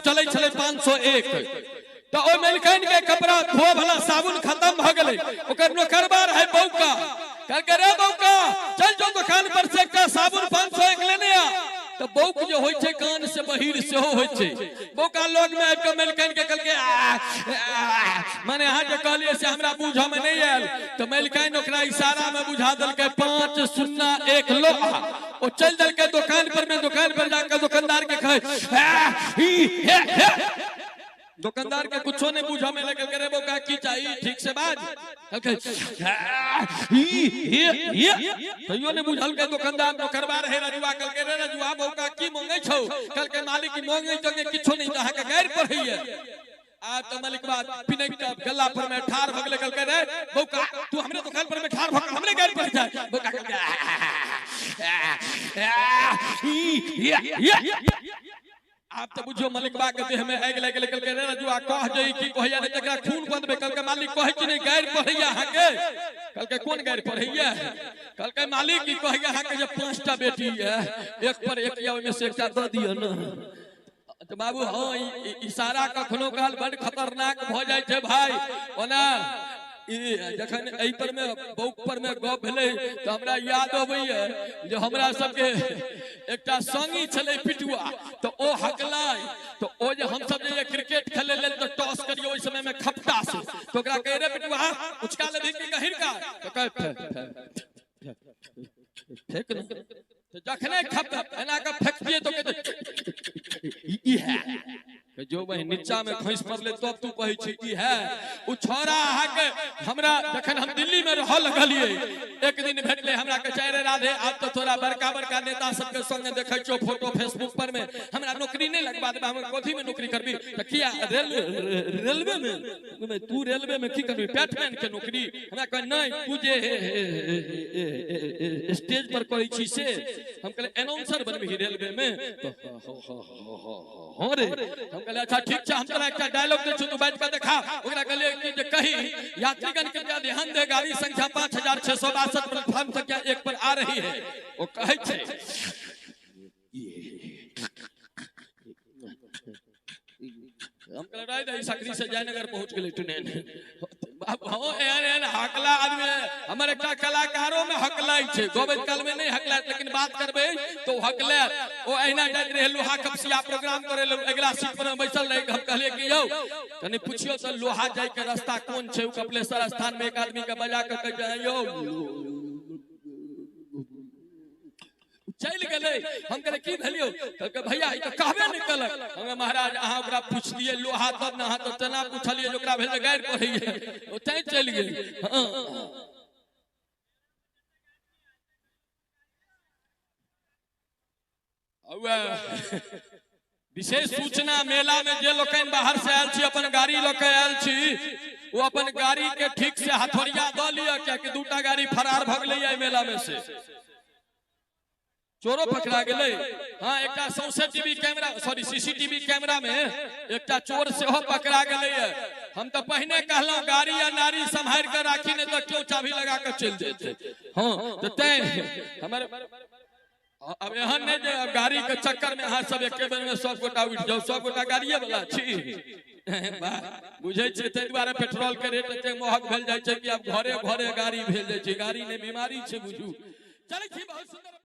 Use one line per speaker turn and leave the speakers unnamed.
चलै छलै 501। तऽ ओहि मलिकाइन के कपड़ा धोए वाला साबुन खत्म भऽ गेलै। ओकर नौकरबा रहै बौका, कहलकै रे बौका चल जो दुकान पर से एकटा साबुन 501 लेने आ। तऽ बौक जे होइ छै कान से बहिर सेहो होइ छै। बौका लग में आबि कऽ मलिकाइन के कहलकै माने अहाँ जे कहलियै से हमरा बुझऽ में नहि आयल। तऽ मलिकाइन ओकरा इशारा में बुझा देलकै 501 लोहा। ओ चलि देलकै दुकान पर में, दुकान पर जाकर दुकानदार के कहै हे हे। दुकानदार के कुछो नहीं बुझा में लगल, करे बौका की चाहिए ठीक से बाज। कहलकै तैयो नहीं बुझल के दुकानदार नौकरबा रहे रजुआ। कहलकै रे रजुआ बौका की मांगै छौ? कहलकै मालिक की मांगै छौ किछो नहीं, अहाँ के गैर पढ़ैया। आ त मलिकबा पिनक के गल्ला पर में ठार भ गेलै। कहलकै रे बौका तू हमरे दुकान पर में ठार भ हमरे गैर पढ़ जाए। बौका कहलकै आप तो बुझियो मलिकबा के देह में आगि लागि गेलै। कहलकै रे रजुआ कह जे की कहैया, नहीं तकरा खून कऽ देबै। कहलकै मालिक कहै कि नहीं गैर पढ़ैया अहाँके? कहलकै कोन गैर पढ़ैया? कहलकै मालिक की कहैया अहाँके जे 5टा बेटी ये, एक पर एक या ओहिमे से एकटा दऽ दिअ ने। तऽ बाबू हाँ इशारा कखनो काल बड खतरनाक भऽ जाइ छै भाई। ओना जखन एहि पर में बौक पर में गप भेलै तऽ हमरा याद अबैया जे हमरा सबके एकटा संगी छलै पिटुआ, तऽ ओ हकलै। तऽ ओ जे हमसब जे क्रिकेट खेलै लेल तऽ टॉस करियौ ओहि समय में खपटा से, तऽ ओकरा कहै रे पिटुआ उचका लेबही कि गहिरका? तऽ कहै फेक ने। तऽ जखने खप एना कऽ फेकतियै तऽ कहतै ई है। जो वही नीचा में खसि पड़लै तब तू कहै छी ई है। ओ छौड़ा अहाँके हमरा जखन हम दिल्ली में रहऽ लगलियै एक दिन भेटलै हमरा, कहै छै रे राधे आब तऽ तोरा बड़का बड़का नेता सबके संगे देखै छियौ फोटो फेसबुक पर में, हमरा नौकरी नहि लगबा देबै, हम कथी में नौकरी करबी? तऽ किया रेलवे में? तू रेलवे में की करबी? बैटमैन के नौकरी? हमरा कहै नहि तू जे स्टेज पर करै छी से। हम कहलियै एनाउंसर बनबही रेलवे में? तऽ हाँ रे। हम कहलियै अच्छा ठीक छै, हम तोरा एकटा डायलॉग दै छियौ तू बाजि कऽ देखा। ओकरा कहलियै कि जे कही यात्रीगण कृपया ध्यान दे, गाड़ी संख्या 5662 प्लेटफॉर्म संख्या 1 पर आ रही है। ओ कहै छै हम कहलियै राय दही सकरी से जयनगर पहुंच गेलै ट्रेन। बाबू एहन एहन हकला आदमी हमर एकटा कलाकारो में हकलाई छै, गबैत काल में नहीं हकलात लेकिन बात करबै तो हकलात। ओ अहिना जाइत रहे लोहा कपसिया प्रोग्राम करे लेल, अगिला सीट पर बैसल रहे। हम कहलियै कि यौ कनि पुछियौ तऽ लोहा जाय के रास्ता कोन छै? ओ कपिलेश्वर स्थान में एक आदमी के बजा के कहै छै यौ चलि गेलै। हम कहलियै की भेलियौ? कहलकै भैया ई तऽ कहबे नहि केलक। हम महाराज अहाँ ओकरा पुछलियै लोहा तब ने, अहाँ तऽ तेना पुछलियै जे ओकरा भेल जे गारि पढ़ैये, ओ तैं चलि गेल। हँ विशेष सूचना, मेला में जे लोकनि बाहर से आयल छी अपन गाड़ी लऽ के आयल छी, ओ अपन गाड़ी के ठीक से हथौड़िया दऽ लिअ, कियाकि दूटा गाड़ी फरार भऽ गेलै एहि मेला में से, चोरो पकड़ा गेलै। हाँ एकटा सौंसे TV camera sorry CCTV camera में एकटा चोर सेहो पकड़ा गेलै। हम तऽ पहिने कहलहुँ गाड़ी आ नारी सम्हारि कऽ राखी, नहि तऽ केओ चाभी लगा कऽ चलि जेतै। हाँ तऽ तैं हमर अब एहन नहीं जे गाड़ी के चक्कर में अहाँ सब एके बेर में सब गोटा उठि जाउ, सब गोटा गाड़िए वाला छी बुझै छियै। ताहि दुआरे पेट्रोल के रेट एते महग भेल जाइ छै कि आब घरे घरे गाड़ी भेल जाइ छै। गाड़ी नहि बीमारी छै बुझू। चलै छी बहुत सुंदर।